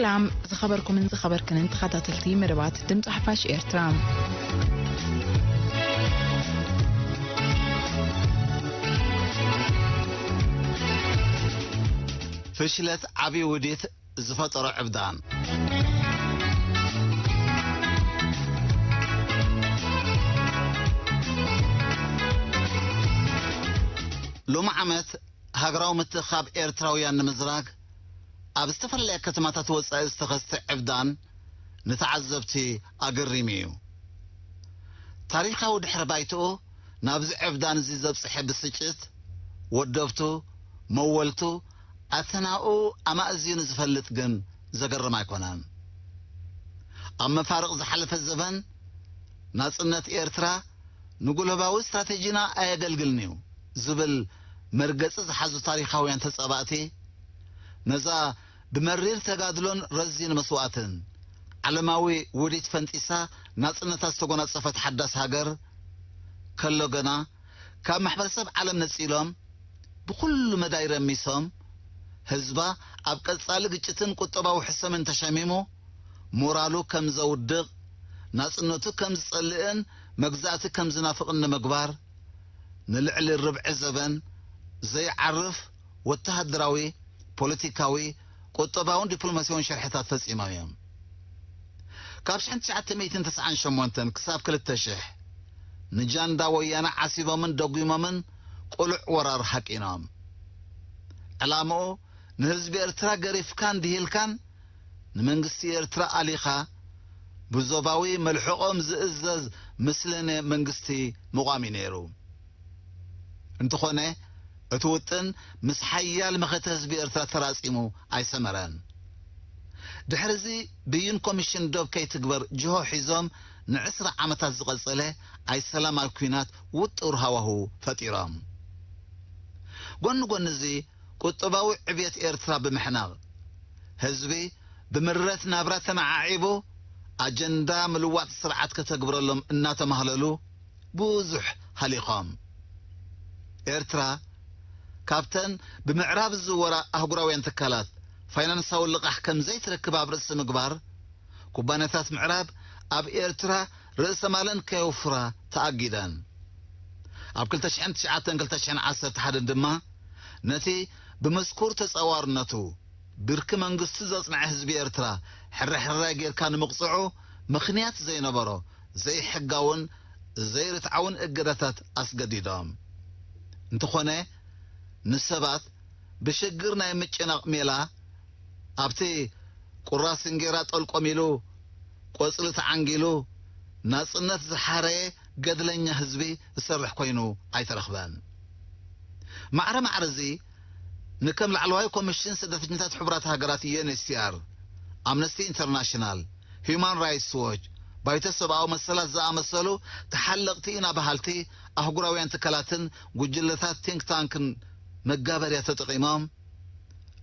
ሰላም ዝኸበርኩምን ዝኸበርክንን ተኸታተልቲ መደባት ድምፂ ሓፋሽ ኤርትራ። ፍሽለት ዓብዪ ውዲት ዝፈጠሮ ዕብዳን። ሎሚ ዓመት ሃገራዊ ምትእኻብ ኤርትራውያን ንምዝራግ ኣብ ዝተፈላለያ ከተማታት ወጻኢ ዝተኸስተ ዕብዳን ንተዓዘብቲ ኣገሪሙ እዩ። ታሪኻዊ ድሕረ ባይትኡ ናብዚ ዕብዳን እዚ ዘብጽሐ ብስጭት፣ ወደብቱ፣ መወልቱ፣ ኣተናኡ ኣማእዝዩ ንዝፈልጥ ግን ዘገርም ኣይኮነን። ኣብ መፋርቕ ዝሓለፈ ዘበን፣ ናጽነት ኤርትራ ንጉልባዊ ስትራቴጂና ኣየገልግልን እዩ ዝብል መርገጺ ዝሓዙ ታሪኻውያን ተጻባእቲ፣ ነዛ ብመሪር ተጋድሎን ረዚን መስዋእትን ዓለማዊ ውዲት ፈንጢሳ ናጽነታ ዝተጎናጸፈት ሓዳስ ሃገር ከሎ ገና፣ ካብ ማሕበረሰብ ዓለም ነጺሎም፣ ብኹሉ መዳይ ረሚሶም፣ ህዝባ ኣብ ቀጻሊ ግጭትን ቁጠባዊ ሕሰምን ተሸሚሙ፣ ሞራሉ ከም ዘውድቕ፣ ናጽነቱ ከም ዝጸልእን መግዛእቲ ከም ዝናፍቕን ንምግባር፣ ንልዕሊ ርብዒ ዘበን ዘይዓርፍ ወተሃደራዊ፣ ፖለቲካዊ፣ ቁጠባውን ዲፕሎማሲያውን ሸርሕታት ፈጺሞም እዮም። ካብ ሽሕን ትሽዓተ ሚእትን ተስዓን ሸሞንተን ክሳብ ክልተ ሽሕ ንጃንዳ ወያነ ዓሲቦምን ደጒሞምን ቅሉዕ ወራር ሓቂኖም። ዕላምኡ ንህዝቢ ኤርትራ ገሪፍካን ድሂልካን ንመንግስቲ ኤርትራ ኣሊኻ ብዞባዊ መልሕቖም ዝእዘዝ ምስለኔ መንግስቲ ምቋም እዩ ነይሩ። እንተኾነ፣ እቲ ውጥን ምስ ሓያል መኸተ ህዝቢ ኤርትራ ተራጺሙ ኣይሰመረን። ድሕሪ እዚ ብይን ኮሚሽን ዶብ ከይትግበር ጅሆ ሒዞም ንዕስራ ዓመታት ዝቐጸለ ኣይሰላማዊ ኲናት ውጥር ሃዋሁ ፈጢሮም። ጎኒ ጎኒ እዚ ቁጠባዊ ዕብየት ኤርትራ ብምሕናቕ፣ ህዝቢ ብምረት ናብራ ተመዓዒቡ ኣጀንዳ ምልዋጥ ስርዓት ከተግብረሎም እናተማህለሉ ብዙሕ ሃሊኾም። ኤርትራ ካብተን ብምዕራብ ዝዝወራ ኣህጉራውያን ትካላት ፋይናንሳዊ ልቓሕ ከም ዘይትረክብ ኣብ ርእሲ ምግባር፣ ኩባንያታት ምዕራብ ኣብ ኤርትራ ርእሰ ማለን ከየውፍራ ተኣጊደን። ኣብ ክልተ ሽሕን ትሽዓተን ክልተ ሽሕን ዓሰርተ ሓደን ድማ ነቲ ብምስኩር ተጻዋርነቱ ብርኪ መንግስቱ ዘጽንዐ ህዝቢ ኤርትራ ሕርሕራይ ጌርካ ንምቕጽዑ ምኽንያት ዘይነበሮ ዘይሕጋውን ዘይርትዓውን እገዳታት ኣስገዲዶም። እንተኾነ ንሰባት ብሽግር ናይ ምጭናቕ ሜላ ኣብቲ ቁራስ እንጌራ ጠልቆም ኢሉ ቆጽሊ ተዓንጊሉ ናጽነት ዝሓረየ ገድለኛ ህዝቢ ዝሰርሕ ኮይኑ ኣይተረኽበን። ማዕረ ማዕረ እዚ ንከም ላዕለዋይ ኮሚሽን ስደተኛታት ሕቡራት ሃገራት፣ ዩ ኤን ኤች ሲ ኣር፣ ኣምነስቲ ኢንተርናሽናል፣ ሂዩማን ራይትስ ዎች፣ ባይቶ ሰብኣዊ መሰላት ዝኣመሰሉ ተሓለቕቲ ኢና በሃልቲ ኣህጉራውያን ትካላትን ጉጅለታት ቲንክ ታንክን መጋበርያ ተጠቒሞም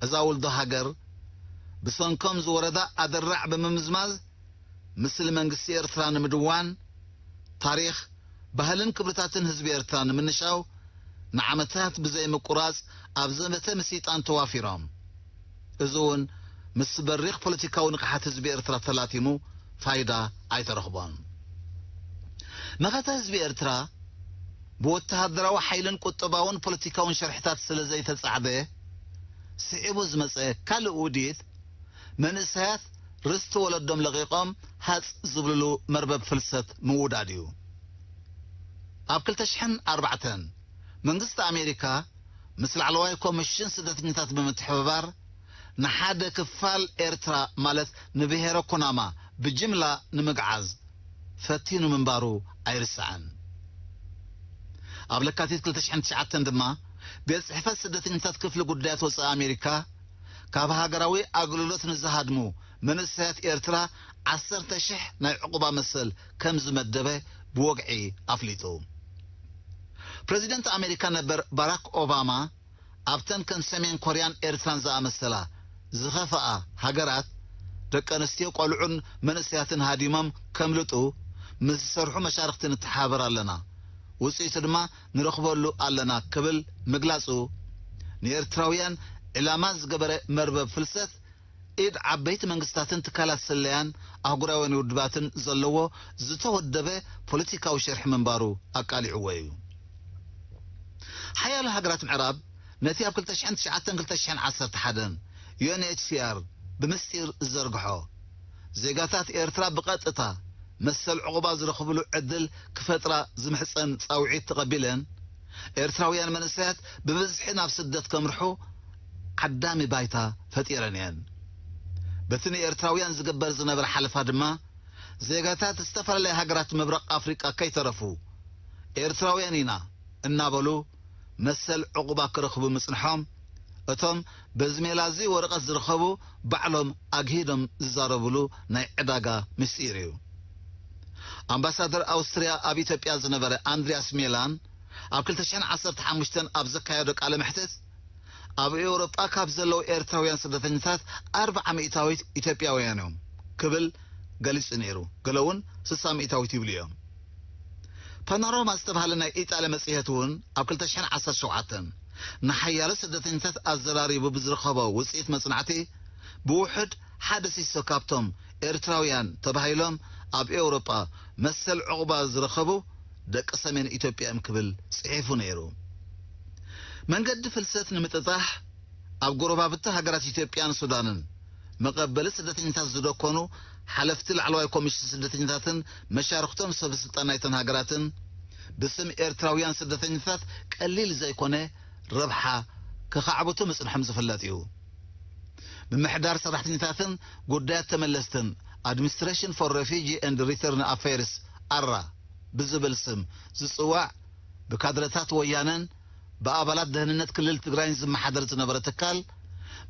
እዛ ውልዶ ሃገር ብሰንኮም ዝወረዳ ኣደራዕ ብምምዝማዝ፣ ምስሊ መንግስቲ ኤርትራ ንምድዋን፣ ታሪኽ፣ ባህልን ክብርታትን ህዝቢ ኤርትራ ንምንሻው፣ ንዓመታት ብዘይ ምቁራጽ ኣብ ዘመተ ምስይጣን ተዋፊሮም። እዚ እውን ምስ በሪኽ ፖለቲካዊ ንቕሓት ህዝቢ ኤርትራ ተላቲሙ ፋይዳ ኣይተረኽቦን። መኸተ ህዝቢ ኤርትራ ብወተሃደራዊ ሓይልን ቁጠባውን ፖለቲካውን ሸርሕታት ስለ ዘይተጻዕደ፣ ስዒቡ ዝመጸ ካልእ ውዲት፣ መንእሰያት ርስቲ ወለዶም ለቒቖም ሃጽ ዝብልሉ መርበብ ፍልሰት ምውዳድ እዩ። ኣብ ክልተ ሽሕን ኣርባዕተን መንግስቲ ኣሜሪካ ምስ ላዕለዋይ ኮሚሽን ስደተኛታት ብምትሕብባር ንሓደ ክፋል ኤርትራ ማለት ንብሄረ ኩናማ ብጅምላ ንምግዓዝ ፈቲኑ ምንባሩ ኣይርሳዕን። ኣብ ለካቲት ክልተ ሽሕን ትሽዓተን ድማ ቤት ጽሕፈት ስደተኛታት ክፍሊ ጉዳያት ወጻኢ ኣሜሪካ ካብ ሃገራዊ ኣገልግሎት ንዝሃድሙ መንእሰያት ኤርትራ ዓሰርተ ሽሕ ናይ ዕቑባ መሰል ከም ዝመደበ ብወግዒ ኣፍሊጡ። ፕረዚደንት ኣሜሪካ ነበር ባራክ ኦባማ ኣብተን ከም ሰሜን ኮርያን ኤርትራን ዝኣመሰላ ዝኸፍኣ ሃገራት ደቂ ኣንስትዮ፣ ቆልዑን መንእሰያትን ሃዲሞም ከምልጡ ምስ ዝሰርሑ መሻርኽቲ ንተሓባበር ኣለና፣ ውጽኢቱ ድማ ንረኽበሉ ኣለና ክብል ምግላጹ፣ ንኤርትራውያን ዕላማ ዝገበረ መርበብ ፍልሰት ኢድ ዓበይቲ መንግስታትን ትካላት ስለያን ኣህጉራውያን ውድባትን ዘለዎ ዝተወደበ ፖለቲካዊ ሽርሒ ምንባሩ ኣቃሊዕዎ እዩ። ሓያሎ ሃገራት ምዕራብ ነቲ ኣብ ክልተ ሽሕን ትሽዓተን ክልተ ሽሕን ዓሰርተ ሓደን ዩ ኤን ኤች ሲ ኣር ብምስጢር ዝዘርግሖ፣ ዜጋታት ኤርትራ ብቐጥታ መሰል ዕቑባ ዝረኽብሉ ዕድል ክፈጥራ ዝምሕጸን ጻውዒት ተቐቢለን፣ ኤርትራውያን መንእሰያት ብብዝሒ ናብ ስደት ከምርሑ ዓዳሚ ባይታ ፈጢረን እየን። በቲ ንኤርትራውያን ዝግበር ዝነበረ ሓለፋ ድማ፣ ዜጋታት ዝተፈላለያ ሃገራት ምብራቕ ኣፍሪቃ ከይተረፉ፣ ኤርትራውያን ኢና እናበሉ መሰል ዕቑባ ክረኽቡ ምጽንሖም፣ እቶም በዚ ሜላ እዚ ወረቐት ዝረኸቡ ባዕሎም ኣግሂዶም ዝዛረብሉ ናይ ዕዳጋ ምስጢር እዩ። ኣምባሳደር ኣውስትርያ ኣብ ኢትዮጵያ ዝነበረ ኣንድሪያስ ሜላን ኣብ ክልተ ሽሕን ዓሰርተ ሓሙሽተን ኣብ ዘካየዶ ቃለ መሕትት፣ ኣብ ኤውሮጳ ካብ ዘለዉ ኤርትራውያን ስደተኛታት ኣርብዓ ሚእታዊት ኢትዮጵያውያን እዮም ክብል ገሊጹ ነይሩ። ገለ እውን ስሳ ሚእታዊት ይብሉ እዮም። ፓኖራማ ዝተባህለ ናይ ኢጣልያ መጽሔት እውን ኣብ ክልተ ሽሕን ዓሰርተ ሸውዓተን ንሓያሎ ስደተኛታት ኣዘራሪቡ ብዝረኸቦ ውጽኢት መጽናዕቲ፣ ብውሑድ ሓደ ሲሶ ካብቶም ኤርትራውያን ተባሂሎም ኣብ ኤውሮጳ መሰል ዕቑባ ዝረኸቡ ደቂ ሰሜን ኢትዮጵያ እዮም ክብል ጽሒፉ ነይሩ። መንገዲ ፍልሰት ንምጥጣሕ ኣብ ጎረባብቲ ሃገራት ኢትዮጵያን ሱዳንን መቐበሊ ስደተኛታት ዝደኮኑ ሓለፍቲ ላዕለዋይ ኮሚሽን ስደተኛታትን መሻርኽቶም ሰብ ስልጣን ናይተን ሃገራትን፣ ብስም ኤርትራውያን ስደተኛታት ቀሊል ዘይኮነ ረብሓ ከኻዕብቱ ምጽንሖም ዝፍለጥ እዩ። ምምሕዳር ሰራሕተኛታትን ጉዳያት ተመለስትን፣ Administration for Refugee and Return Affairs፣ ኣራ ብዝብል ስም ዝጽዋዕ፣ ብካድረታት ወያነን ብኣባላት ደህንነት ክልል ትግራይን ዝመሓደር ዝነበረ ትካል፣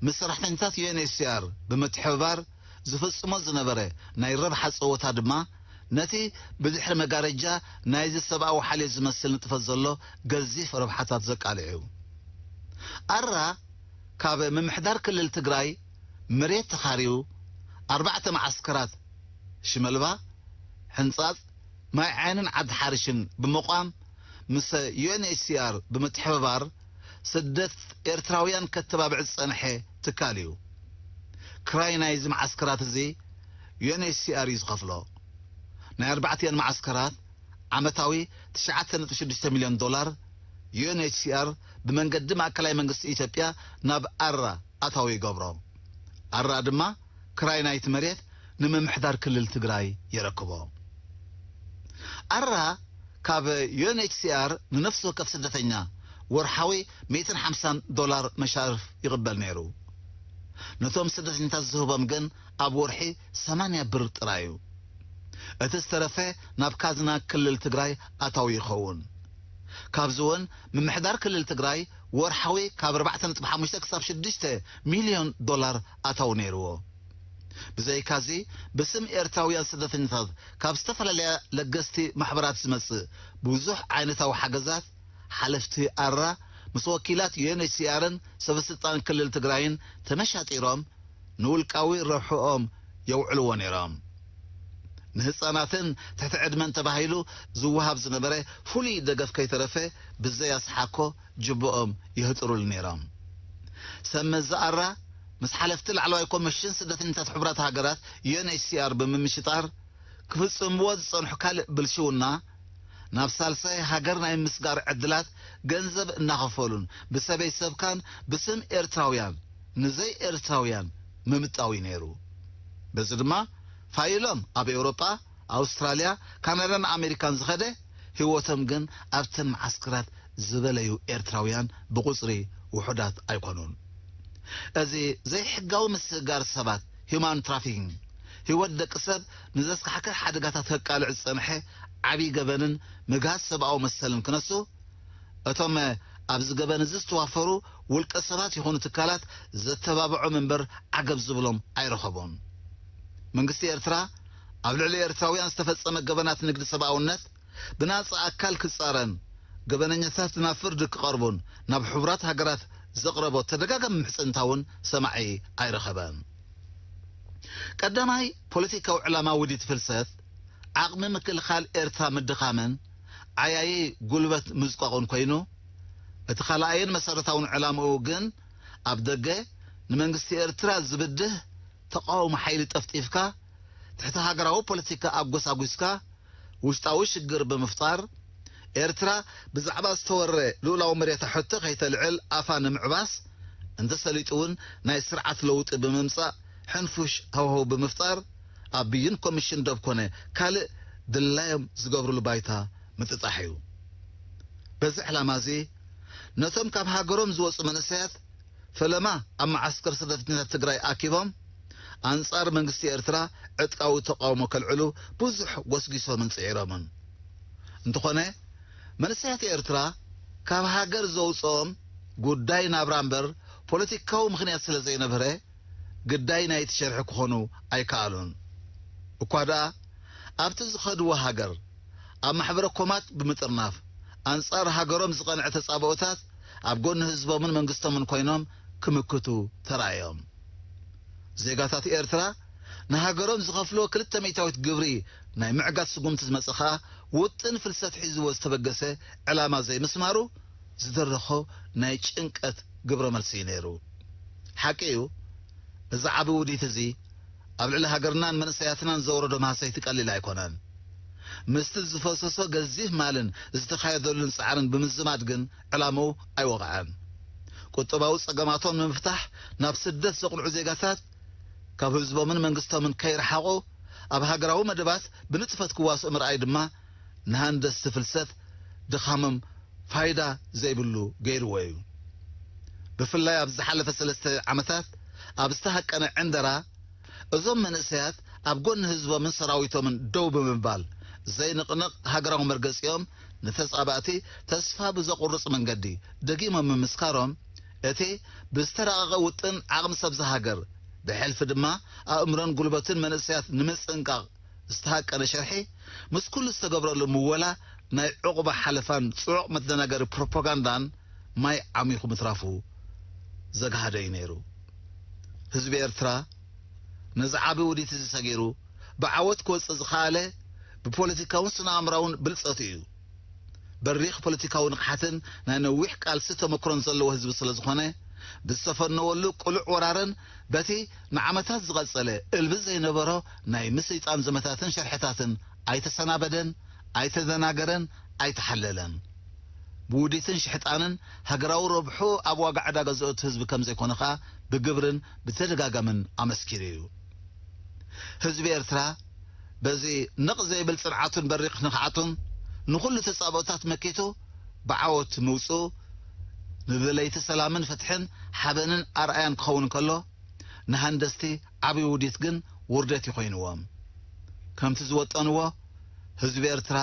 ምስ ሰራሕተኛታት ዩ ኤን ኤች ሲ ኣር ብምትሕብባር ዝፍጽሞ ዝነበረ ናይ ረብሓ ጸወታ ድማ፣ ነቲ ብድሕሪ መጋረጃ ናይዚ ሰብኣዊ ሓልዮት ዝመስል ንጥፈት ዘሎ ገዚፍ ረብሓታት ዘቃልዕ እዩ። ኣራ ካብ ምምሕዳር ክልል ትግራይ መሬት ተኻርዩ፣ ኣርባዕተ መዓስከራት፣ ሽመልባ፣ ሕንጻጽ፣ ማይ ዓይንን ዓዲ ሓርሽን ብምቋም፣ ምስ ዩ ኤን ኤች ሲ ኣር ብምትሕብባር ስደት ኤርትራውያን ከተባብዕ ዝጸንሐ ትካል እዩ። ክራይ ናይዚ መዓስከራት እዚ ዩ ኤን ኤች ሲ ኣር እዩ ዝኸፍሎ። ናይ ኣርባዕቲኣን መዓስከራት ዓመታዊ ትሽዓተ ነጥቢ ሽዱሽተ ሚልዮን ዶላር ዩ ኤን ኤች ሲ ኣር ብመንገዲ ማእከላይ መንግስቲ ኢትዮጵያ ናብ ኣራ ኣታዊ ይገብሮ። ኣራ ድማ ክራይ ናይቲ መሬት ንምምሕዳር ክልል ትግራይ የረክቦ። ኣራ ካብ ዩ ኤን ኤች ሲ ኣር ንነፍሲ ወከፍ ስደተኛ ወርሓዊ ሚእትን ሓምሳን ዶላር መሻርፍ ይቕበል ነይሩ። ነቶም ስደተኛታት ዝህቦም ግን ኣብ ወርሒ ሰማንያ ብር ጥራይ እዩ። እቲ ዝተረፈ ናብ ካዝና ክልል ትግራይ ኣታዊ ይኸውን። ካብዚ እውን ምምሕዳር ክልል ትግራይ ወርሓዊ ካብ ኣርባዕተ ነጥቢ ሓሙሽተ ክሳብ ሽዱሽተ ሚልዮን ዶላር ኣታዊ ነይርዎ። ብዘይካዚ፣ ብስም ኤርትራውያን ስደተኛታት ካብ ዝተፈላለያ ለገስቲ ማሕበራት ዝመጽእ ብዙሕ ዓይነታዊ ሓገዛት፣ ሓለፍቲ ኣራ ምስ ወኪላት ዩ ኤን ኤች ሲ ኣርን ሰበስልጣን ክልል ትግራይን ተመሻጢሮም ንውልቃዊ ረብሕኦም የውዕልዎ ነይሮም። ንህጻናትን ትሕቲ ዕድመን ተባሂሉ ዝወሃብ ዝነበረ ፍሉይ ደገፍ ከይተረፈ ብዘይ ኣስሓኮ ጅብኦም የህጥሩሉ ነይሮም። ሰብ መዚ ኣራ ምስ ሓለፍቲ ላዕለዋይ ኮሚሽን ስደተኛታት ሕቡራት ሃገራት ዩ ኤን ኤች ሲ ኣር ብምምሽጣር ክፍጽምዎ ዝጸንሑ ካልእ ብልሽውና፣ ናብ ሳልሳይ ሃገር ናይ ምስጋር ዕድላት ገንዘብ እናኸፈሉን ብሰበይ ሰብካን ብስም ኤርትራውያን ንዘይ ኤርትራውያን ምምጣው እዩ ነይሩ። በዚ ድማ ፋይሎም ኣብ ኤውሮጳ፣ ኣውስትራልያ፣ ካናዳን ኣሜሪካን ዝኸደ፣ ህይወቶም ግን ኣብተን መዓስከራት ዝበለዩ ኤርትራውያን ብቁጽሪ ውሑዳት ኣይኮኑን። እዚ ዘይሕጋዊ ምስጋር ሰባት፣ ሂዩማን ትራፊኪንግ፣ ህይወት ደቂ ሰብ ንዘስካሕክሕ ሓደጋታት ከቃልዕ ዝጸንሐ ዓብዪ ገበንን ምግሃስ ሰብኣዊ መሰልን ክነሱ፣ እቶም ኣብዚ ገበን እዚ ዝተዋፈሩ ውልቀ ሰባት ይኹኑ ትካላት ዘተባብዖም እምበር ዓገብ ዝብሎም ኣይረኸቡን። መንግስቲ ኤርትራ ኣብ ልዕሊ ኤርትራውያን ዝተፈጸመ ገበናት ንግዲ ሰብኣውነት ብናጻ ኣካል ክጻረን፣ ገበነኛታት ናብ ፍርዲ ክቐርቡን ናብ ሕቡራት ሃገራት ዘቕረቦ ተደጋጋሚ ምሕጽንታ እውን ሰማዒ ኣይረኸበን። ቀዳማይ ፖለቲካዊ ዕላማ ውዲት ፍልሰት፣ ዓቕሚ ምክልኻል ኤርትራ ምድኻምን ዓያዪ ጉልበት ምዝቋቑን ኮይኑ፣ እቲ ካልኣይን መሰረታውን ዕላምኡ ግን ኣብ ደገ ንመንግስቲ ኤርትራ ዝብድህ ተቓውሞ ሓይሊ ጠፍጢፍካ፣ ትሕቲ ሃገራዊ ፖለቲካ ኣጎሳጒስካ፣ ውሽጣዊ ሽግር ብምፍጣር፣ ኤርትራ ብዛዕባ ዝተወረ ልኡላዊ መሬታ ሕቶ ከይተልዕል ኣፋ ንምዕባስ፣ እንተሰሊጡ እውን ናይ ስርዓት ለውጢ ብምምጻእ ሕንፉሽ ሃዋህው ብምፍጣር፣ ኣብ ብይን ኮሚሽን ዶብ ኮነ ካልእ ድላዮም ዝገብርሉ ባይታ ምጥጣሕ እዩ። በዚ ዕላማ እዚ ነቶም ካብ ሃገሮም ዝወጹ መንእሰያት ፈለማ ኣብ መዓስከር ስደተኛታት ትግራይ ኣኪቦም ኣንጻር መንግስቲ ኤርትራ ዕጥቃዊ ተቃውሞ ከልዕሉ ብዙሕ ጎስጒሶምን ጽዒሮምን። እንተኾነ መንእሰያት ኤርትራ ካብ ሃገር ዘውጽኦም ጉዳይ ናብራ እምበር ፖለቲካዊ ምኽንያት ስለ ዘይነበረ ግዳይ ናይቲ ሸርሒ ክኾኑ ኣይከኣሉን። እኳ ደኣ ኣብቲ ዝኸድዎ ሃገር ኣብ ማሕበረ ኮማት ብምጥርናፍ ኣንጻር ሃገሮም ዝቐንዐ ተጻብኦታት ኣብ ጎኒ ህዝቦምን መንግስቶምን ኮይኖም ክምክቱ ተራእዮም። ዜጋታት ኤርትራ ንሃገሮም ዝኸፍልዎ ክልተ ሚእታዊት ግብሪ ናይ ምዕጋት ስጉምቲ ዝመጸ ኸኣ ውጥን ፍልሰት ሒዝዎ ዝተበገሰ ዕላማ ዘይምስማሩ ዝደረኾ ናይ ጭንቀት ግብረ መልሲ እዩ ነይሩ። ሓቂ እዩ፣ እዚ ዓቢ ውዲት እዚ ኣብ ልዕሊ ሃገርናን መንእሰያትናን ዘውረዶ ማህሰይቲ ቀሊል ኣይኮነን። ምስቲ ዝፈሰሶ ገዚፍ ማልን ዝተኻየደሉን ጻዕርን ብምዝማድ ግን ዕላምኡ ኣይወቕዐን። ቁጠባዊ ጸገማቶም ንምፍታሕ ናብ ስደት ዘቕንዑ ዜጋታት ካብ ህዝቦምን መንግስቶምን ከይረሓቑ ኣብ ሃገራዊ መደባት ብንጥፈት ክዋስኡ ምርኣይ ድማ ንሃንደስቲ ፍልሰት ድኻሞም ፋይዳ ዘይብሉ ገይርዎ እዩ። ብፍላይ ኣብ ዝሓለፈ ሰለስተ ዓመታት ኣብ ዝተሃቀነ ዕንደራ እዞም መንእሰያት ኣብ ጎኒ ህዝቦምን ሰራዊቶምን ደው ብምባል ዘይንቕነቕ ሃገራዊ መርገጺኦም ንተጻባእቲ ተስፋ ብዘቑርጽ መንገዲ ደጊሞም ምምስካሮም እቲ ብዝተራቐቐ ውጥን ዓቕሚ ሰብዚ ሃገር ብሕልፊ ድማ ኣእምሮን ጉልበትን መንእሰያት ንምጽንቃቕ ዝተሃቀነ ሸርሒ ምስ ኩሉ ዝተገብረሉ ምወላ ናይ ዕቑባ ሓለፋን ጽዑቕ መደናገሪ ፕሮፓጋንዳን ማይ ዓሚኹ ምትራፉ ዘግሃደ እዩ ነይሩ። ህዝቢ ኤርትራ ነዚ ዓቢ ውዲት እዚ ሰጊሩ ብዓወት ክወጽእ ዝኸኣለ ብፖለቲካውን ስነ ኣእምራውን ብልጸቱ እዩ። በሪኽ ፖለቲካዊ ንቕሓትን ናይ ነዊሕ ቃልሲ ተመክሮን ዘለዎ ህዝቢ ስለ ዝኾነ ብዝተፈነወሉ ቅሉዕ ወራርን በቲ ንዓመታት ዝቐጸለ እልቢ ዘይነበሮ ናይ ምስይጣን ዘመታትን ሸርሕታትን ኣይተሰናበደን፣ ኣይተደናገረን፣ ኣይተሓለለን። ብውዲትን ሽሕጣንን ሃገራዊ ረብሑ ኣብ ዋጋ ዕዳጋ ዘእቱ ህዝቢ ከም ዘይኮነ ኸኣ ብግብርን ብተደጋጋምን ኣመስኪሩ እዩ። ህዝቢ ኤርትራ በዚ ነቕ ዘይብል ጽንዓቱን በሪኽ ንቕሓቱን ንኹሉ ተጻብኦታት መኪቱ ብዓወት ምውጽኡ ንደለይቲ ሰላምን ፍትሕን ሓበንን ኣርኣያን ክኸውን ከሎ ንሃንደስቲ ዓቢ ውዲት ግን ውርደት እዩ ኮይንዎም። ከምቲ ዝወጠንዎ ህዝቢ ኤርትራ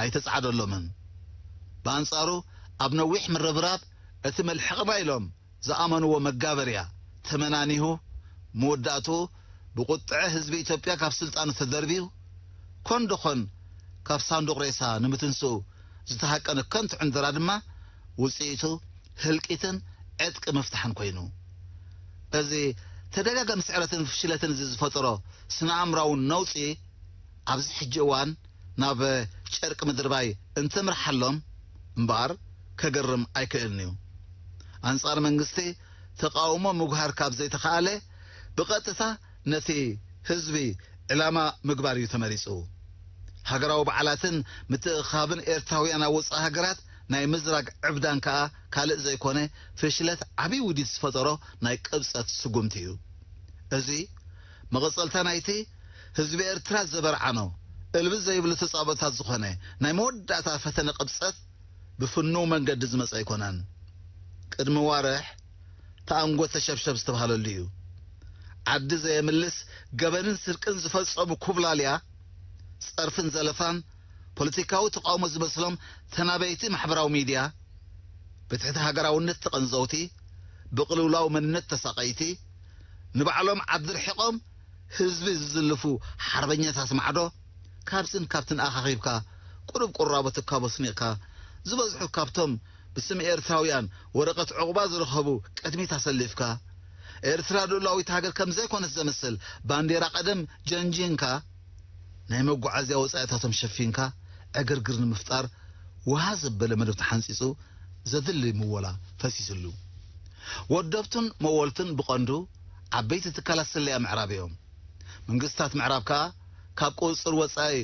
ኣይተጻዕደሎምን። ብኣንጻሩ ኣብ ነዊሕ ምርብራብ እቲ መልሕቕና ኢሎም ዝኣመንዎ መጋበርያ ተመናኒሁ መወዳእትኡ ብቁጥዐ ህዝቢ ኢትዮጵያ ካብ ስልጣኑ ተደርብዩ ኮን ደኾን ካብ ሳንዱቕ ሬሳ ንምትንስኡ ዝተሃቀነ ከንቱ ዕንደራ ድማ ውጽኢቱ ህልቂትን ዕጥቂ ምፍታሕን ኮይኑ። እዚ ተደጋጋሚ ስዕረትን ፍሽለትን እዚ ዝፈጠሮ ስነ ኣእምራዊ ነውጺ ኣብዚ ሕጂ እዋን ናብ ጨርቂ ምድርባይ እንትምርሓሎም እምበኣር ከገርም ኣይክእልን እዩ። ኣንጻር መንግስቲ ተቓውሞ ምጉሃር ካብ ዘይተኻእለ ብቐጥታ ነቲ ህዝቢ ዕላማ ምግባር እዩ ተመሪጹ። ሃገራዊ በዓላትን ምትእኽኻብን ኤርትራውያን ኣብ ወጻኢ ሃገራት ናይ ምዝራግ ዕብዳን ከኣ ካልእ ዘይኮነ ፍሽለት ዓብዪ ውዲት ዝፈጠሮ ናይ ቅብጸት ስጉምቲ እዩ። እዚ መቐጸልታ ናይቲ ህዝቢ ኤርትራ ዘበርዓኖ እልቢ ዘይብሉ ተጻብኦታት ዝኾነ ናይ መወዳእታ ፈተነ ቅብጸት ብፍኑው መንገዲ ዝመጸ ኣይኮነን። ቅድሚ ዋርሕ ተኣንጎ ተሸብሸብ ዝተባህለሉ እዩ። ዓዲ ዘየምልስ ገበንን ስርቅን ዝፈጸሙ ኩብላልያ ጸርፍን ዘለፋን ፖለቲካዊ ተቃውሞ ዝመስሎም ተናበይቲ ማሕበራዊ ሚድያ ብትሕቲ ሃገራውነት ተቐንዘውቲ ብቅልውላው መንነት ተሳቀይቲ ንባዕሎም ዓዲ ርሒቆም ህዝቢ ዝዝልፉ ሓርበኛታት ማዕዶ ካብዝን ካብትን ኣኻኺብካ ቁሩብ ቁራቦ ትካቦ ስኒቕካ ዝበዝሑ ካብቶም ብስም ኤርትራውያን ወረቐት ዕቑባ ዝረኸቡ ቅድሚት ኣሰሊፍካ ኤርትራ ልኡላዊት ሃገር ከም ዘይኮነት ዘምስል ባንዴራ ቀደም ጀንጂንካ ናይ መጓዓዝያ ወጻኢታቶም ሸፊንካ ዕግርግር ንምፍጣር ውሃ ዘበለ መደብ ተሓንጺጹ ዘድሊ ምወላ ፈሲስሉ። ወደብቱን መወልቱን ብቐንዱ ዓበይቲ ትካላት ስለያ ምዕራብ እዮም። መንግስታት ምዕራብ ከኣ ካብ ቁጽጽር ወጻኢ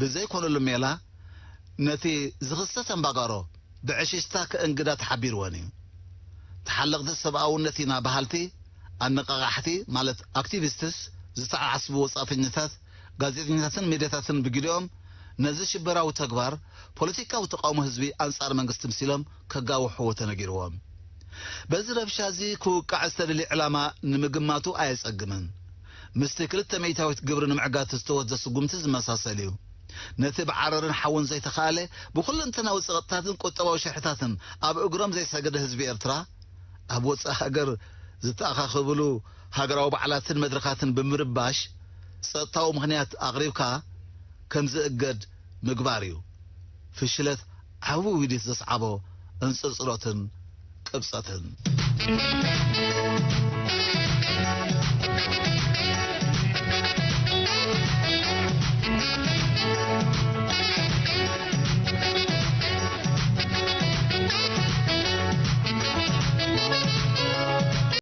ብዘይኮነሉ ሜላ ነቲ ዝኽሰት ኣምባጋሮ ብዕሽሽታ ከእንግዳ ተሓቢርወን እዩ። ተሓለቕቲ ሰብኣውነት ኢና በሃልቲ ኣነቓቓሕቲ ማለት ኣክቲቪስትስ ዝተዓስቡ ወጻእተኛታት ጋዜጠኛታትን ሜድያታትን ብግዲኦም ነዚ ሽበራዊ ተግባር ፖለቲካዊ ተቓውሞ ህዝቢ ኣንጻር መንግስቲ ምሲሎም ከጋውሕዎ ተነጊርዎም። በዚ ረብሻ እዚ ክውቃዕ ዝተደልየ ዕላማ ንምግማቱ ኣየጸግምን። ምስቲ ክልተ ሚእታዊት ግብሪ ንምዕጋት ዝተወስደ ስጉምቲ ዝመሳሰል እዩ። ነቲ ብዓረርን ሓውን ዘይተኻእለ ብኩለንተናዊ ጸቕጥታትን ቁጠባዊ ሽርሕታትን ኣብ እግሮም ዘይሰገደ ህዝቢ ኤርትራ ኣብ ወጻኢ ሃገር ዝተኣኻኸብሉ ሃገራዊ በዓላትን መድረኻትን ብምርባሽ ጸጥታዊ ምኽንያት ኣቕሪብካ ከም ዝእገድ ምግባር እዩ። ፍሽለት ዓቢ ውዲት ዘስዓቦ እንጽርጽሮትን ቅብጸትን።